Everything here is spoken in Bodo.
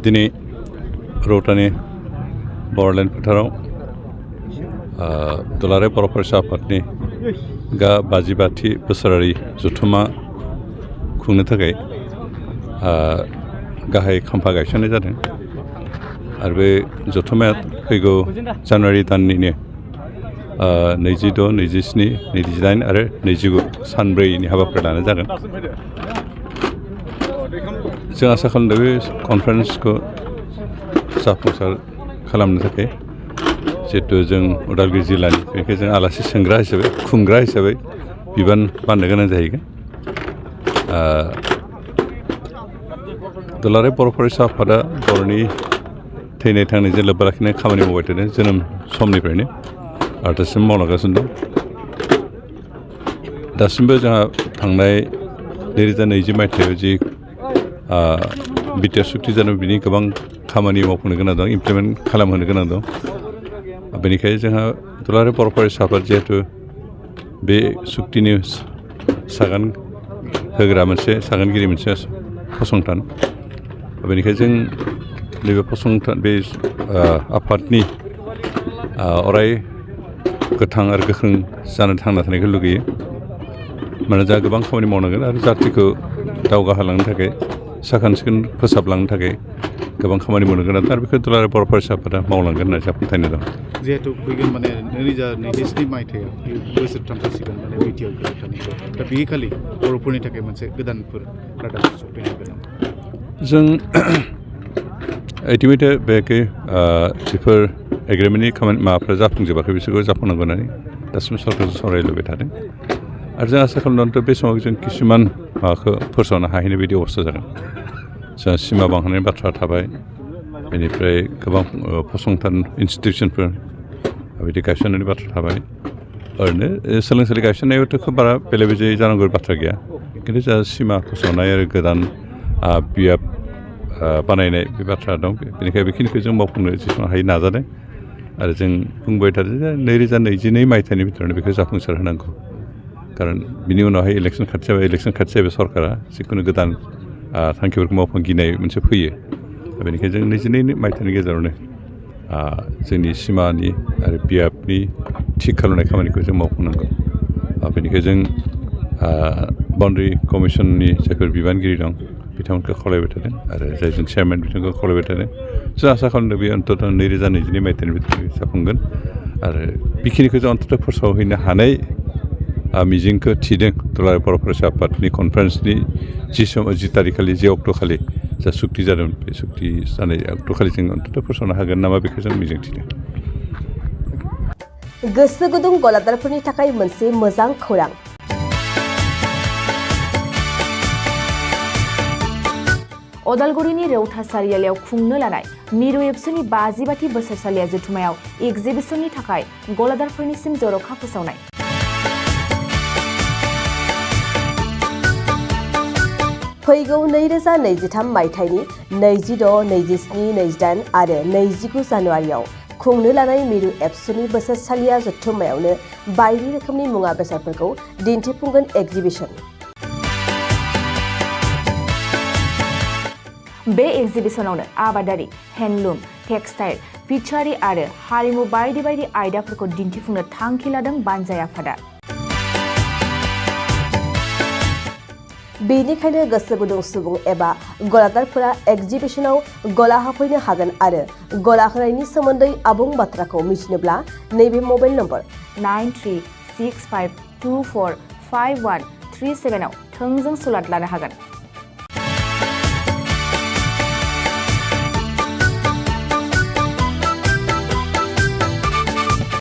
दिनै रौतानि बरलेण्ड फोथाराव दुलाराय बर' फरायसा आफादनि 52थि बोसोरारि जथुम्मा खुंनो थाखाय गाहाय खाम्फा गायसननाय जादों आरो बे जथुम्माया फैगौ जानुवारि दाननिनो 26, 27, 28 आरो 29 सानब्रैनि हाबाफारि लानाय जागोन। जों आसा खालामदों बे कनफारेन्सखौ जाफुंसार खालामनो थाखाय जिहेतु जों उदालगुरि जिल्लानि बेनिखायनो जों आलासि सोंग्रा हिसाबै खुंग्रा हिसाबै बिबान बाननो गोनां जाहैगोन। दुलाराय बर' फरायसा आफादा बर'नि थैनाय थांनायजों लोब्बा लाखिनाय खामानि मावबाय थादों जोनोम समनिफ्रायनो आरो दासिम मावलांगासिनो दं। दासिमबो जोंहा थांनाय 2020 मायथाइयाव जि बिटिआर सुक्ति जादों बिनि गोबां खामानि मावफुंनो गोनां दं, इमप्लिमेन्ट खालामहोनो गोनां दं। बेनिखायनो जोंहा दुलाराय बर' फरायसा आफाद जिहेतु बे सुक्तिनि सागान होग्रा मोनसे सागानगिरि मोनसे फसंथान, बेनिखायनो जों नैबे फसंथान बे आफादनि अराय गोथां आरो गोख्रों जानो थांना थानायखौ लुगैयो। मानोना जोंहा गोबां खामानि मावनांगोन आरो जातिखौ दावगाहोलांनो थाखाय साखोन सिखोन फोसाबलांनो थाखाय गोबां खामानि मावनो गोनां आरो बेखौ दुलाराय बर' फरायसा आफादा मावलांगोन होननानै जोंहा फोथायनाय दं। जिहेतु फैगोन 2027 मायथाइयाव बोसोरथाम जासिगोन बिटिआर गोरोबथानिखौ, दा बे खालि बर'फोरनि थाखाय मोनसे गोदानफोर रादाब सफैनो हागोन। जों इटिमेटे बेखै जिफोर एग्रिमेन्टनि खामानि माबाफ्रा जाफुंजोबाखै बिसोरखौ जाफुंनांगौ होननानै दासिम सरकारजों सावरायलायबाय थादों आरो जों आसा खालामदों बे समाव जों किसुमान माबाखौ फोसावनो हाहैनाय बायदि अबस्था जागोन। जोंहा सिमा बांहोनायनि बाथ्रा थाबाय, बेनिफ्राय गोबां फसंथान इन्सटिटिउसनफोर बिदि गायसननायनि बाथ्रा थाबाय। ओरैनो सोलोंसालि गायसननायावथ' खोब बारा बेले बेजे जानांगौ बाथ्रा गैया, खिन्थु जोंहा सिमा फोसावनाय आरो गोदान बियाब बानायनाय बे बाथ्रा दं। बेनिखायनो बेखिनिखौ जों मावफुंनो जेसेबां हायो नाजादों आरो जों बुंबाय थादों जे 2022 मायथाइनि भितरावनो बेखौ जाफुंसार होनांगौ। खारन बिनि उनावहाय इलेक्सन खाथि जाबाय सरकारा जिखुनु गोदान थांखिफोरखौ मावफुंगिनाय मोनसे फैयो। बेनिखायनो जों 22 मायथाइनि गेजेरावनो जोंनि सिमानि आरो बियाबनि थिग खालामनाय खामानिखौ जों मावफुंनांगौ। बेनिखायनो जों बाउन्डारि कमिसननि जायफोर बिबानगिरि दं बिथांमोनखौ खावलायबाय थादों आरो जायजों चेयारमेन बिथांखौ खावलायबाय थादों। जों आसा खालामदों बे अन्तत 2022 मायथाइनि भितराव जाफुंगोन आरो बेखिनिखौ जों अन्तत फोसावहैनो हानाय मिजिंखौ थिदों दुलाराय बर' फरायसा आफादनि कनफारेन्सनि जि तारिखखालि जि अक्ट'खालि जा सुक्ति जादों बे सुक्ति जानाय अक्ट'खालि जों अन्तत फोसावनो हागोन नामा बेखौ जों मिजिं थिदों। गोसो गुदुं गलादारफोरनि थाखाय मोनसे मोजां खौरां। अदालगुरिनि रौता सारियालियाव खुंनो लानाय मिरु एबसुनि 52थि बोसोरसालिया जथुमायाव एग्जिबिसननि थाखाय गलादारफोरनिसिम जर'खा फोसावनाय। फैगौ 2023 मायथाइनि 26, 27, 28 आरो 29 जानुवारियाव खुंनो लानाय मिरु एबसुनि बोसोरसालिया जथुम्मायावनो बायदि रोखोमनि मुवा बेसादफोरखौ दिन्थिफुंगोन एग्जिबिसन। बे एग्जिबिसनावनो आबादारि, हेन्डलुम, टेक्सटाइल, फिचारि आरो हारिमु बायदि बायदि आयदाफोरखौ दिन्थिफुंनो थांखि लादों बानजाय आफादा। बेनिखायनो गोसो गुदुं सुबुं एबा गलादारफोरा एग्जिबिसनाव गला हाफैनो हागोन आरो गला होनायनि सोमोन्दै आबुं बाथ्राखौ मिथिनोब्ला नैबे मबाइल नम्बर 9365245137 आव थोंजों सुलाद लानो हागोन।